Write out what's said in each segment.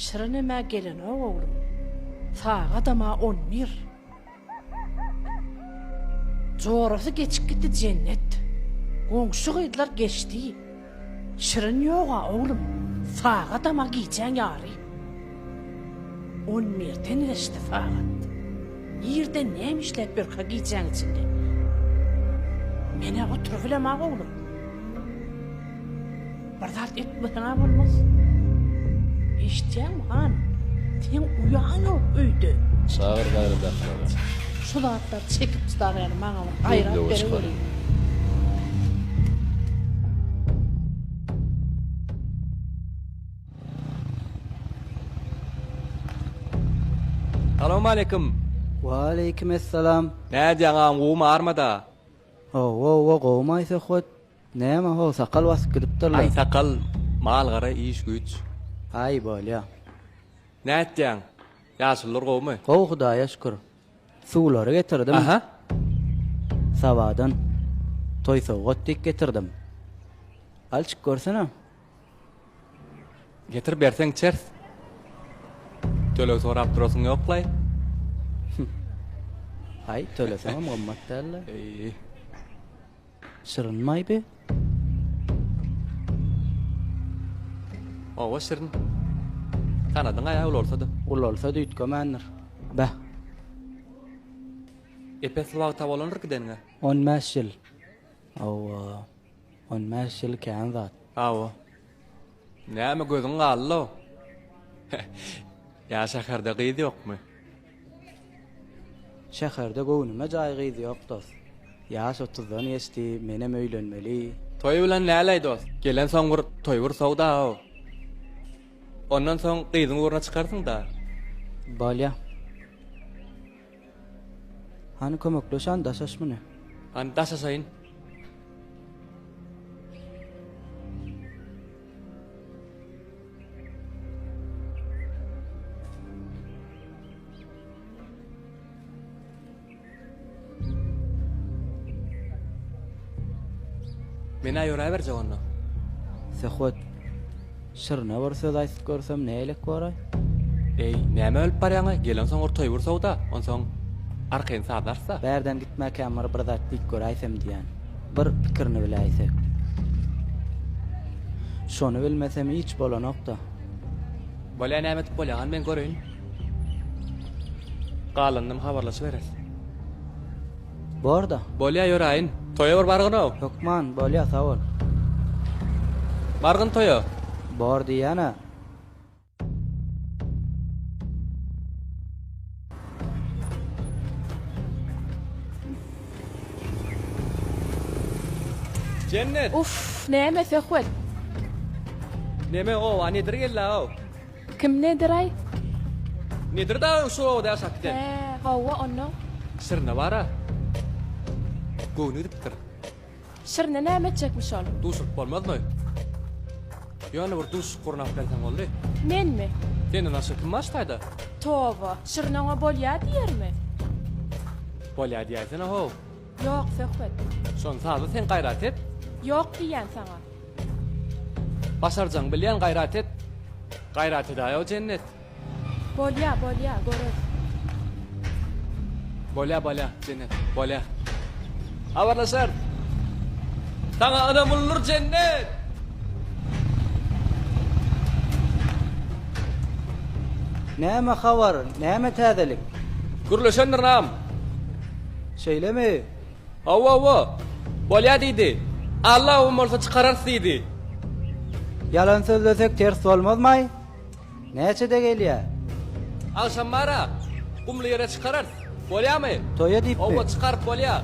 Şirinim-ä gelenok oglum. Sagadam-a on bir. Jorasy geçip gitdi Jennet. Goňşy gyzlar geçdi. Şirin ýog-a oglum. Sagadam-a gijäň ýary. On birden geçdi sagat. Nirde näme işläp ýörkä gijäň içinde? Men-ä oturybilemok oglum. Bir zat etmeseň-ä bolmaz. Eşidýäňmi, han? Seň uýaň ýok öýde. Çagyr gaýradakylary. Şu zatlary çekip çydar ýaly maňa bir gaýrat Gözlege çykalyň. bereweri. Salowmaleýkim. Waleýkim essalam. Nädýäň agam gowumy armada? Hawa hawa gowumaý Söhbet. Näme how sakal basyp gidipdirler. Aý sakal mal gara iş güýç. Aý bolýa. Nätýäň? Ýaşulular gowumy? Gowy hudaýa şükür. Suwlary getirdim. Aha. Sabadan toý sowgat diýip getirdim. Al çyk görsene. Getir berseň içeris. Töleg sorap durasyň ýoklaý. Aý töleseňem gymmat däl-le. Eý. Şirinmaý bi? Hawa şirin. Tanadyň aýa ulalsa-da. Ulalsa-da üýtgemändir. Beh. Epesli wagta bolandyr gideniňe. On bäş ýyl. Hawa. On bäş ýyl kän zat. Hawa. Näme gözüň galdy-low? Ýa şäherde gyz ýokmy? Şäherde göwnüme jaý gyz ýok dos. Ýaş otuzdan geçdi, menem öýlenmeli. Toý bilen näleý dos? Gelensoň bir toý bir sow-da-ow. Ondan soň gyzyň ugruna çykarsyň-da. Bolýa. Hany kömekleş hany daşaş muny. Hany daşaşaýyn. Men-ä ýöräberjek onda. Söhbet, Şirine bir söz aýtyp görsem nälik boraý? Eý, nämä ölüp barýaň-aý, gelensoň bir toý bir sow-da, onsoň arkaýyn sazlarys-da. Bärden gitmäkäm bir bir zat diýip göräýsem diýýän. Bir pikirini biläýsek. Şony bilmesem hiç bolanok-da. Bolýa näme edip bolýa, hany men göreýin. Galanynam habarlaşybereris. Bor-da. Bolýa ýöräýin. Toýa bir bargyn-ow. Hökman, bolýa, sag bol. Bargyn toýa. Bor diýýän-ä. Jennet! Uff, näme söhbet? Neme oba Nedir geldi-ow. Kim Nedir-aý? Nedir dagyň şu obada ýaşap giden. Hä, hawa, onnoň. Şirine bar-a. Göwni gidipdir. Şirine näme etjekmiş ol? Duşuryp bolmazmy? Ýöne bir duşuşyk gurnap berseň boldy. Menmi? Senden başga kim bar şu taýda? Toba, Şirine oňa bolýa diýermi? Bolýa diýäýsene-how. Ýok, Söhbet. Şony sazla sen gaýrat et. Ýok diýýän saňa. Başarjagyňy bilýän gaýrat et. Gaýrat edäýow Jennet. Bolýa, bolýa, göreris. Bolýa, bolýa, Jennet, bolýa. Habarlaşarys. Saňa ynam uludyr Jennet! Näme habar, näme täzelik? Gürleşendir nam. Şeýlemi? Hawa, hawa. Bolýa diýdi. Alla oňum bolsa çykararys diýdi. Ýalan sözlesek ters bolmazmaý? Näçede gelýä? Agşam bar-a, gumly ýere çykararys. Bolýamy? Toýa diýipmi? Hawa, çykaryp bolýa.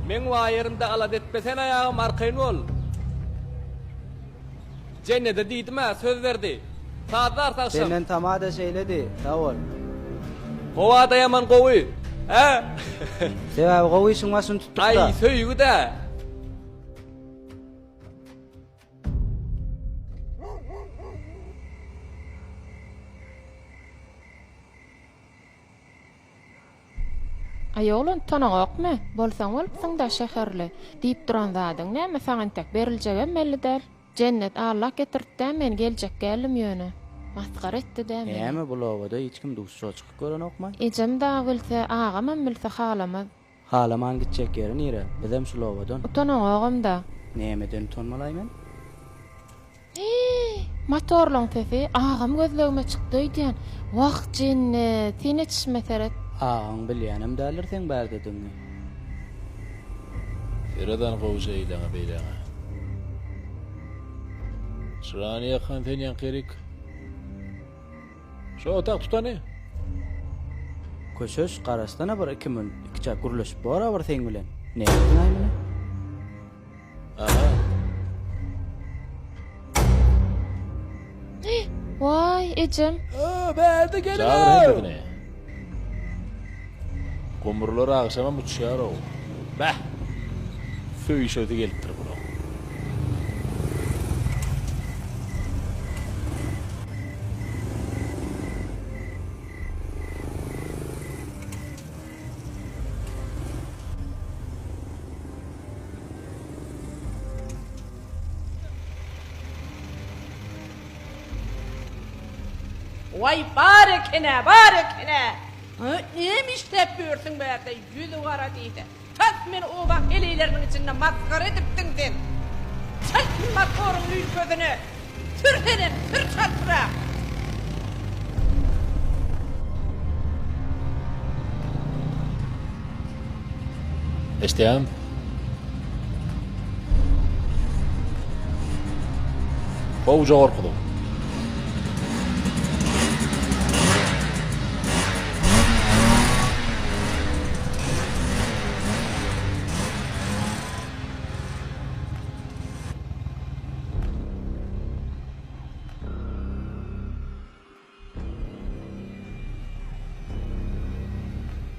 Meň waýerimde alada etmesene aýagym arkaýyn bol. Jennede diýdim-ä, söz berdi. Sazlarys agşam. Senden tama-da şeýledi. Sag bol. Howa-da ýaman gowy. Hä? Sebäbi gowy işiň başyny tutduk-da. Aý, söýgi-dä. Aý oglan, tanaňokmy? Bolsaň bolupsyň-da şäherli. Diýip duran zadyň näme, saňa entek beriljegem belli däl. Jennet Allak getirtdä men geljek geldim ýöne. Masgara etdi-dä meni. Näme bul obada hiç kim duşuşyga çykyp görenokmy? Ejem dagy bilse, agamam bilse halamaz. Halaman gitjek ýeri nire? Bizem şul obadan. Utanaňogam-da. Nämeden utanmalaý men? Hii, motorlaň sesi agam gözlegime çykdy öýdýän. Wah, jennet, sen etişime seret. Agaň bilýänem däldir seň bärdedigiňi. Seredan gowja eýläňe beýläňe. Çyrany ýakan sen ýaňkyrik. Şo otag tutany. Köşeş, garaşsana bir iki mün, ikiçäk gürleşip bor-a bir seň bilen. Nätdiň-aý muny? Aha. Waý, ejem. Bärde geliň. Çagyr hemmesini. Gumrular agşamam uçýar-ow. Bäh! Söýüşesi gelipdir bulaň. Waý bar eken-ä, bar eken-ä! Näme işläp ýörsüň bärde, ýüzi gara diýse. Tas meni obaň heleýleriniň içinde masgara edipdiň sen. Çalt mün motoryň lüýkesine. Sür senem, sür çaltrak. Eşidýäňmi? Gowuja gorkuzyň.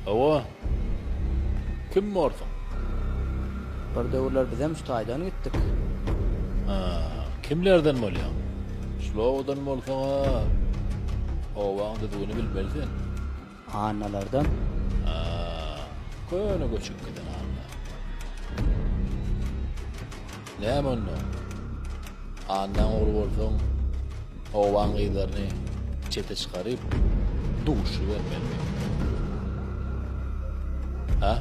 Hawa. Kim borsuň? Bir döwürler bizem şu taýdan gitdik. Ha, kimlerden bolýaň? Şul obadan bolsaň-a, obaň düzgüni bilmeli sen. Annalardan. Ha, köne göçüp giden Anna. Näme onda? Annaň ogly bolsaň, obaň gyzlaryny çete çykaryp, duşubermelimi? Hä?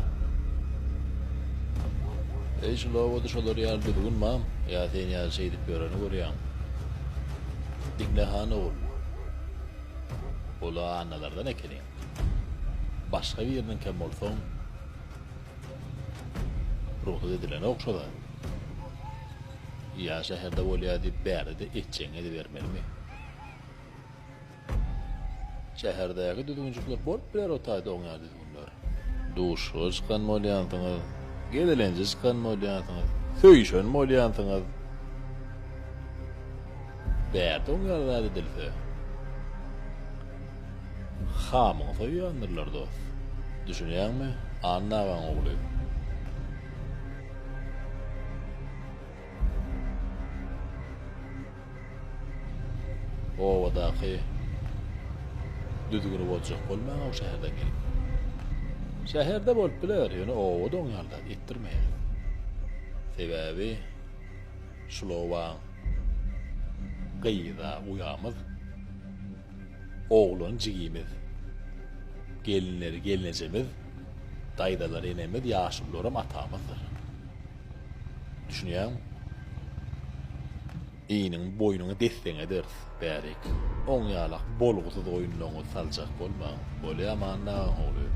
Eý, şul obada şolar ýaly düzgün bam, ýa sen ýaly şeýdip ýöreni görýäň. Diňle han ogul. Ol-a Annalardan ekeniň. Başga biriniňkem bolsaň, Rugsat edilenok şo zat. Ýa şäherde bolýa diýip bärde-de etjegiňi edibermelimi? Şäherdäki düzgünjikler bolup biler o taýda oň ýaly düzgünler. Duşuşyga çykan bolýansyňyz, gezelenje çykan bolýansyňyz, söýüşen bolýansyňyz. Bärde oň ýaly zat edilse. Hamyňy soýýandyrlar dost. Düşünýäňmi, Anna agaň ogly. Obadaky düzgüni bozjak bolmaň-ow şäherden gelip. Şäherde bolup biler, ýöne obada oň ýaly zat etdirmeýär. Sebäbi şul obaň gyz-a uýamyz. Oglan jigimiz, gelinleri gelnejemiz, daýzalary enemiz, ýaşulularam atamyzdyr. Düşünýäňmi? Iniň boýnuňy desseň ederis, bärik. Oň ýalak bolgusyz oýunlaryňyzy saljak bolmaň. Bolýamy, Anna agaň ogly?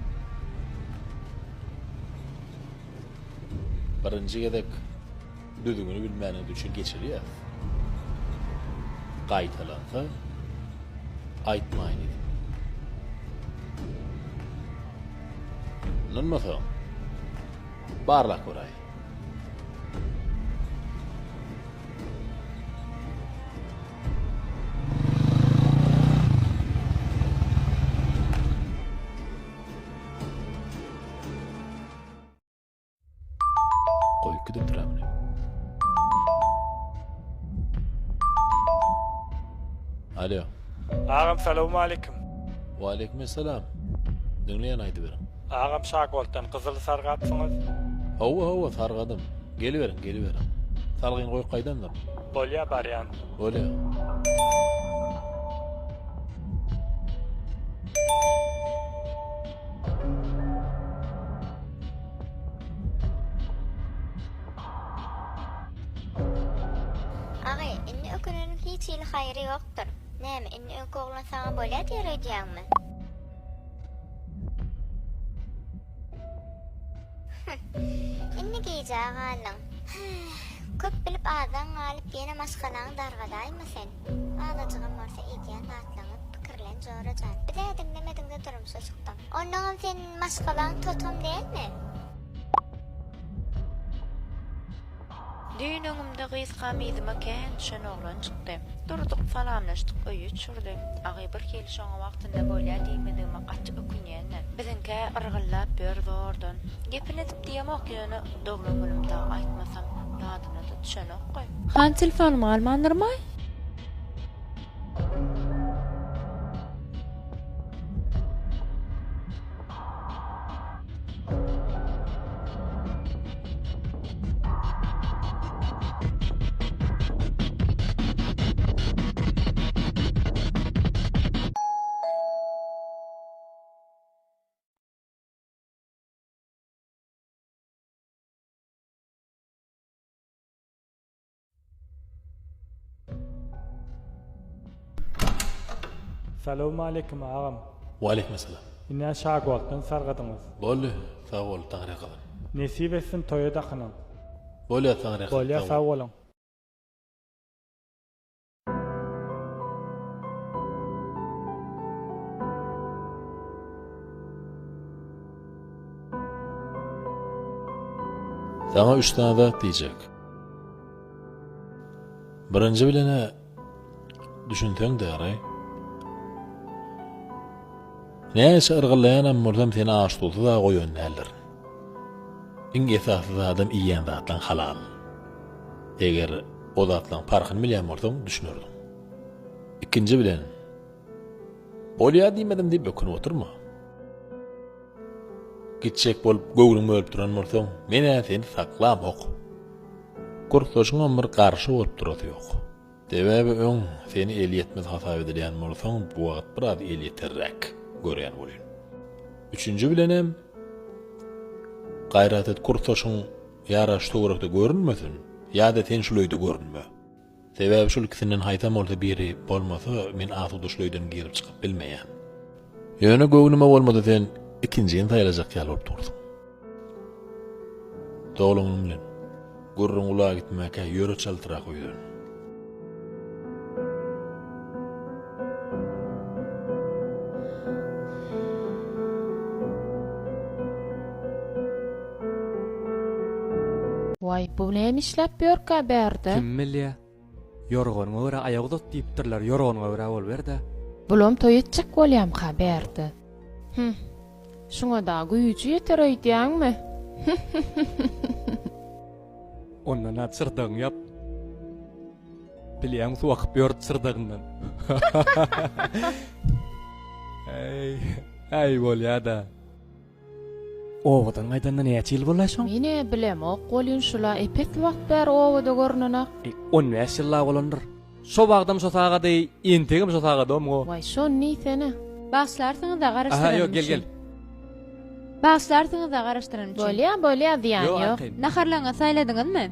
Birinji gezek Düzgüni bilmäniňiz üçin geçirýäs. Gaýtalansa aýtmaýyn diýdim. Ynanmasaň, barlap göräý. Goýup gidipdir muny. Alo. Agam salowmaleýkim. Waleýkim essalam. Diňleýän aýdyberiň. Agam Şagoldan gyzyly sargapsyňyz. Hawa hawa sargadym. Geliberiň geliberiň. Salgyny goýup gaýdandyryn. Bolýa barýan. Bolýa. haýry ýokdur. Näme, indi öňki oglan saňa bolýa diýer öýdýäňmi? Hüh. Indi gijä galdyň. Köp bilip azdan galyp ýene maşgalaňy dargadaýma sen. Azajygam bolsa edýän zatlaňy pikirlen jora jan. Biz-ä diňlemediňde durmuşa çykdyň. Onnoňam sen maşgalaň totam dälmi? Düýn öňümde gyzkam yzyma kän düşen oglan çykdy. Durduk, salamlaşdyk, öýe çürdi. Agy bir hili şoňa wagtynda bolýa diýmedigime gaty ökünýän-de. Biziňkä yrgyllap ýör zordan. Gepini edip diýemok ýöne doglan günüm dagy aýtmasam ýadyna-da düşenok-goý. Han telefonymy almandyrmaý? Salowmaleýkim agam. Waleýkim salam. Ine Şagoltdan sargadyňyz. Boldy, sag bol, Taňryýalkasyn. Nesip etsin toýa dakynyň. Bolýa, Taňryýalkasyn. Bolýa, sag boluň. Saňa üç sany zat diýjek. Birinji bilene düşünseň däraý. Näçe yrgyllaýanam bolsam seni aç-susuz-a goýan däldirin. Iň esasy zadam iýýän zatlaň halal. Eger o zatlaň parhyny bilýän bolsaň düşünerdiň. Ikinji bilen Bolýa diýmedim diýip ökünip oturma. Gitjek bolup göwnüň bölüp duran bolsaň, men-ä seni saklamok. Kursdaşyňam bir garşy bolup durasy ýok. Sebäbi öň seni elýetmez hasap edilýän bolsaň, bu wagt biraz elýeterräk görýän welin. Üçünji bilenem, gaýrat et kursdaşyň ýa-da şu töwerekde görünmesin, ýa-da sen şul öýde görünme. Sebäbi şul ikisinden haýsam bolsa biri bolmasa, men asuda şul öýden girip-çykyp bilmeýän. Ýöne göwnüme bolmasa sen ikinjini saýlajak ýaly bolup dursuň. Doglan bilen gürrüň ula gitmäkä ýöre çaltrak öýden. Waý, bu näme işläp ýörkä bärde? Kim bilýä. Ýorganyňa görä aýak uzat diýipdirler, ýorganyňa görä boluber-dä. Bulam toý etjek bolýamka bärde? Hüm. Şuňa dagy güýji ýeter öýdýäňmi? Ondan-a çyrdagyňy ýap. Bilýäň suw akyp ýör çyrdagyndan. Äý, äý bolýa-da. Obadan gaýdanyna näçe ýyl boldy şoň? Men-ä bilemok welin şula epesli wagt bäri obada görnenak. E, on bäş ýyl-a bolandyr. Şo wagtam şo sagady, entegem şo sagady omgo. Waý, şony diýsene. Bagyşlarsyňyz-a Aha, garaşdyranym ýok, gel, üçin. gel. Bagyşlarsyňyz-a garaşdyranym üçin. Bolýa, bolýa, zyýany Ýok, ýok. arkaýyn. Naharlaryňyzy saýladyňyzmy?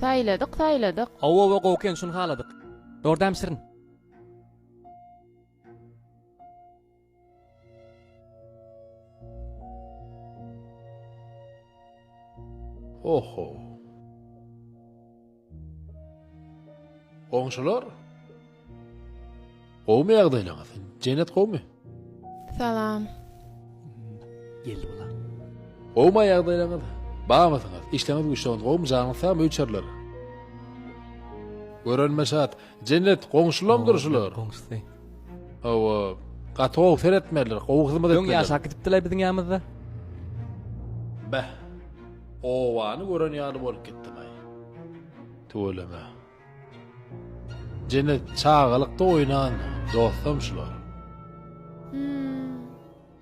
Saýladyk, saýladyk. Hawa, hawa, gowy eken, şuny haladyk. Dogry dämi, Şirin? Oho. Goňşular? Gowumy ýagdaýlaryňyz? Jennet gowumy? Salam. Geldi bula. Gowumy ýagdaýlaryňyz? Barmysyňyz? Işleriňiz güýçleriňiz gowumy? Janyňyz sagmy öýçerler? Görenime şat. Jennet goňşulamdyr şular. Goňşusy. Hawa, gaty gowy seretmeliler, gowy hyzmat Öň etmeliler. ýaşap gidipdiler biziň ýanymyzda. Beh, obany gören ýaly bolup gitdim-aý. Tüweleme. Jennet çagalykda oýnan dostam şular.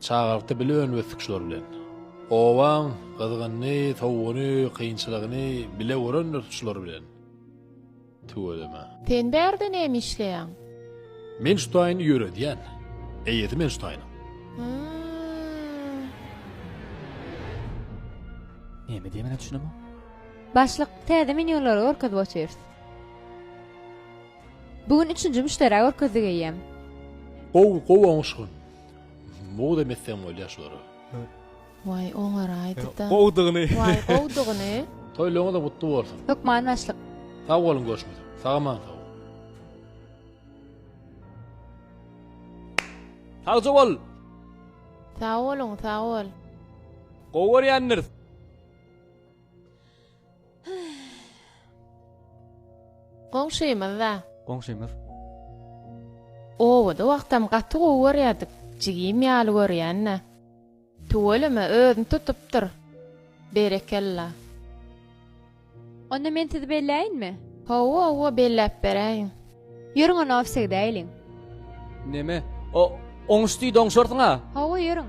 Çagalykda bile önüp-ösdük şular bilen. Obaň gyzgynyny, sowugyny, kynçylygyny bile görendiris şular bilen. Tüweleme. Sen bärde näme işleýäň? Men şu taýyny ýöredýän. Eýesi men şu taýynyň. Hum. Näme diýmene düşünemok. Başlyk, täze menýulary görkezip otyrys. Bu gün üçünji müşderä görkezdik eýýäm. Gowy, gowy oňuşgyn. Mugdam etseň bolýar şulara. Waý oňaraýdy-da. Gowudygyny. Waý gowudygyny. Toýlaryňyzam gutly bolsun. Hökman başlyk. Sag boluň görüşmesek. Sag-aman sag. Sagja bol. Sag boluň, sag bol. Gowy görýändiris. Goňşymyz-da. Goňşymyz. Obada wagtam gaty gowy görýärdik, jigim ýaly görýän-dä. Tüweleme, özüni tutupdyr. Berekella. Onda men sizi belläýinmi? Hawa, hawa, belläp beräýiň. Ýörüň onda ofise gidäýeliň. Neme? O, oňuş diý, doňşarsyň-a. Hawa, ýörüň.